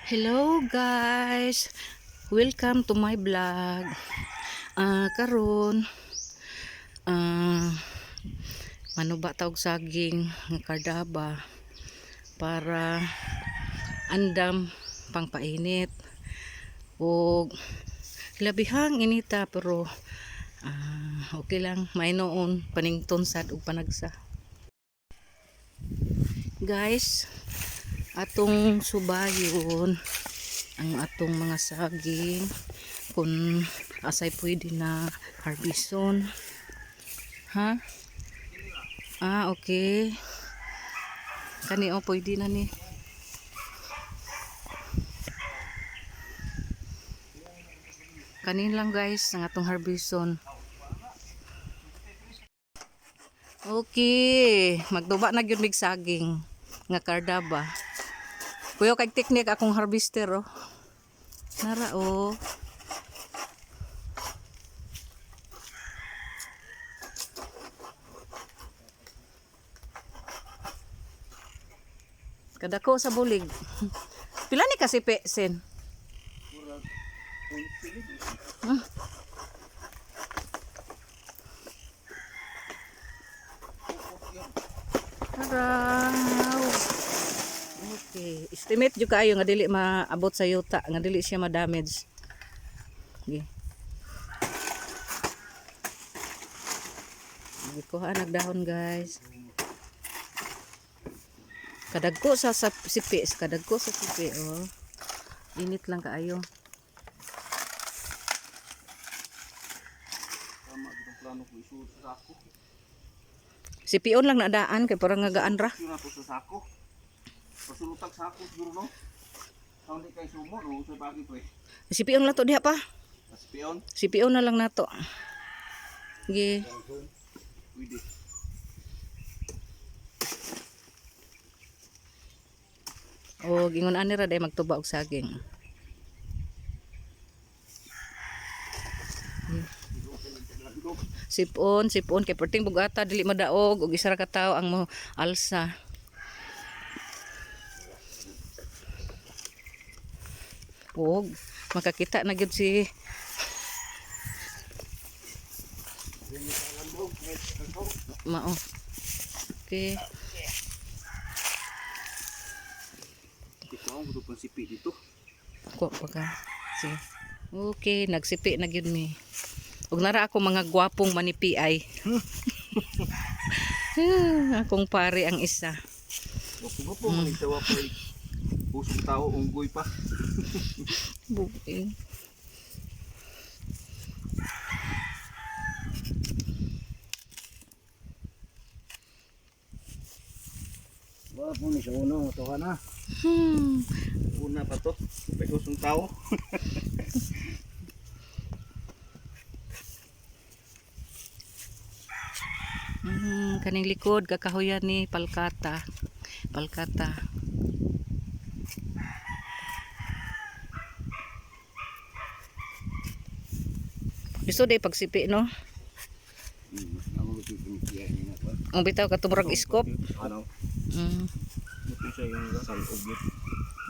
Hello guys! Welcome to my vlog. Karon manuba ta og saging nga cardaba para andam pangpainit. Og labihang inita, pero okay lang, may noon panington sad og panagsa. Guys, atong subayon ang atong mga saging kung asay pwede na harveston, ha. Ah, okay, kani oh, pwede na ni. Kanin lang guys ang atong harveston. Okay, magduba na gyud mig saging nga cardaba. Kuya, kay teknik akong harvester oh. Nara oh. Kadako sa bulig. Pila ni kasi sen? Araw. Okay. Estimate jud kaayo nga dili maabot sa yuta, nga dili siya ma-damage. Okay. Gikuha nagdahon, guys. Kadagko sa sipi, kadagko sa sipi oh. Init lang kaayo. Tama gitong plano ko isulod sa sako. Sipion lang na daan kay parang nga gaan ra. Yun na to sa sako. Pasulutag sako siguro, no. Kung di kay sumo no sa bagay to eh. Sipion lang to diha pa. Pasipion, Sipion na lang nato. Sige. Pwede. O gingon ani ra day magtuba og saging. Sipon, sipon kay perting bugata dili madaog og isa ra ka tawo ang mo alsa. Og makakita na gyud si Mao. Okay. Ito ang gusto pang sipi dito. Ko pa ka. Sige. Okay, nagsipi na gyud mi. Ug nara ako mga gwapong manipi ay. Akong pare ang isa. Gusto po man itawa pa eh. Pusong tao unggoy pa. Buing. Wa po ni sa una to ka na. Una pa to. May pusong tao. Kaning likod kakahuyan ni Palkata. Palkata. Gusto day pagsipi, no? Ang gusto ko niya ni na pa. Ang bitaw katumurag iskop. Ano? Ito siya yung salog yun.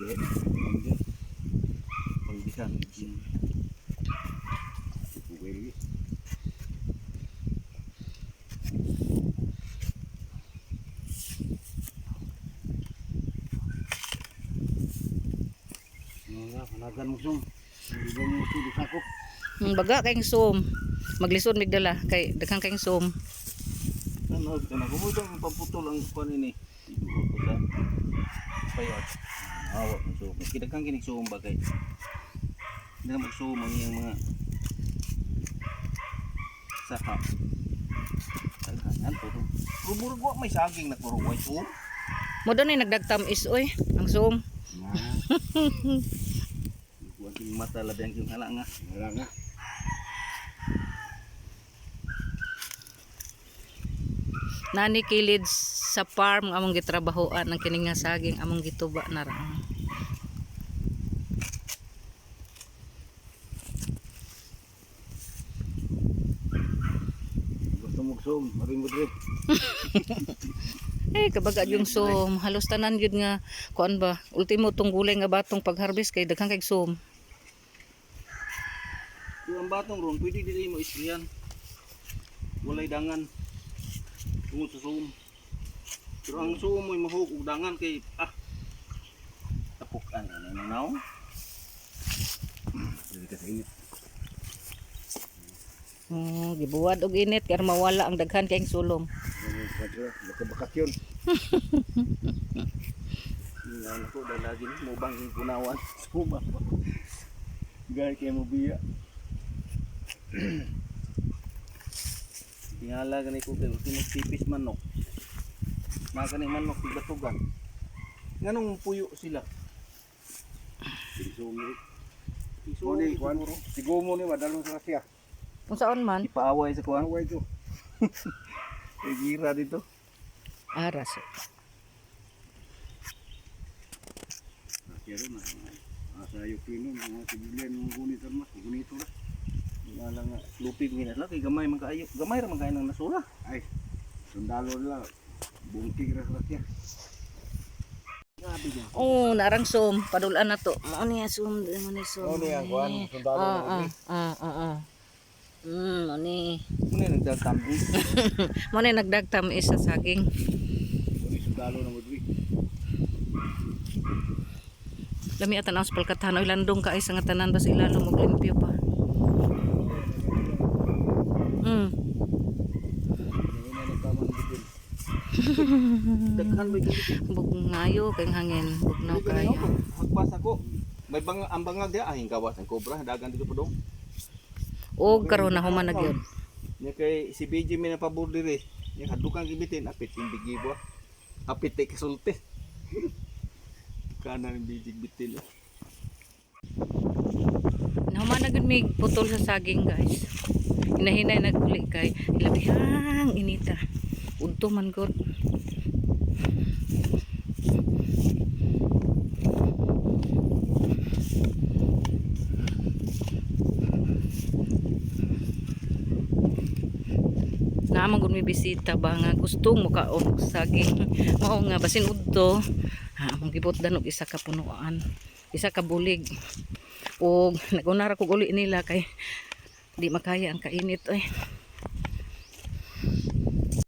Ye. Pangbisan. Pugay. Nga, panagan mo sum. Hindi ba mo sum sako? Baga kayong zoom. Maglisod migdala kay daghang kayong zoom. Ano, ano, kumusta ang pamputol ang kuan ini? Idugo ko sa payat. Awa mo so. Mas kidaghan kinig suom ba kay. Hindi na magsuom ang iyang mga saka. Daghan to. Rumurag wa may saging na puro way suom. Mo doon ay nagdagtam is oy ang zoom. Na, Wa king mata labi ang iyong hala nga. wala nga. Nani kilid sa farm ang among gitrabahoan ang kining nga saging among gituba na ra. Gusto mo sum, mari mo dre. Eh, kabaga yung som. Halos tanan yun nga, kuan ba, ultimo tong gulay nga batong pag-harvest kay daghang kay som. Kung ang batong ron, pwede dili mo ispriyan. Walay dangan. Tungod sa suom. Pero ang suom mo'y mahug og dangan kay tapukan ano na naw. Dili ka sa init. Gibuwad og init kay mawala ang daghan kay sulom. Bakasyon. Nga ko dahil lagi mo bang kunawan suma pa. Gay kay mo biya. Tingala gani ko kay ultimo tipis manok. Mga kani manok batugan. Nganong puyo sila? Zoom ni. Iso Ni kuan. Sigumo ni madalon sa siya. Kung saan man, Ipaaway sa kuan. Away to. Kay gira dito. aras. Siya ron na. Asa yo pino mga sibilyan mga gunit mas gunito ra. Nga lang nga lupi ko ginasla kay gamay man kaayo. Gamay ra man kaayo nang nasula. Ay. Sundalo nila. Bungkig ra sa siya. Grabe niya. Oh, narang som, padulan na to. Mao niya som, mo ni som. Mao ni ang kuan, sundalo Ah, na ah, ah, ah, ah. Mao ni. Muna nagdatambi. Mao ni nagdagtam is sa saging. Kuni sundalo na modri. Lami atan ang palkatan oy landong kaay sa nga tanan bas ilalo og limpyo pa. Daghan may gid. Bug ngayo kay hangin, bugnaw kayo. Hagpas ako. May bang ang bangag diya ahing gawas ang kobra dagan dito padong. Og karon na human na gyud. Nya kay si BJ may napabor diri. Nya hadukan gibitin apit yung bigibo. Apit tay kasulti. Kana ng BJ bitin. Eh. Nahuman na gyud mig putol sa saging, guys. Hinahinay naguli kay ilabihang inita. Udto man gud. Naman gud may bisita ba nga gustong mukaon og saging. Mao nga basin udto. Ha, among gibutdan og isa ka punuan, isa ka bulig. Og nagunara kog uli nila kay di makaya ang kainit oy.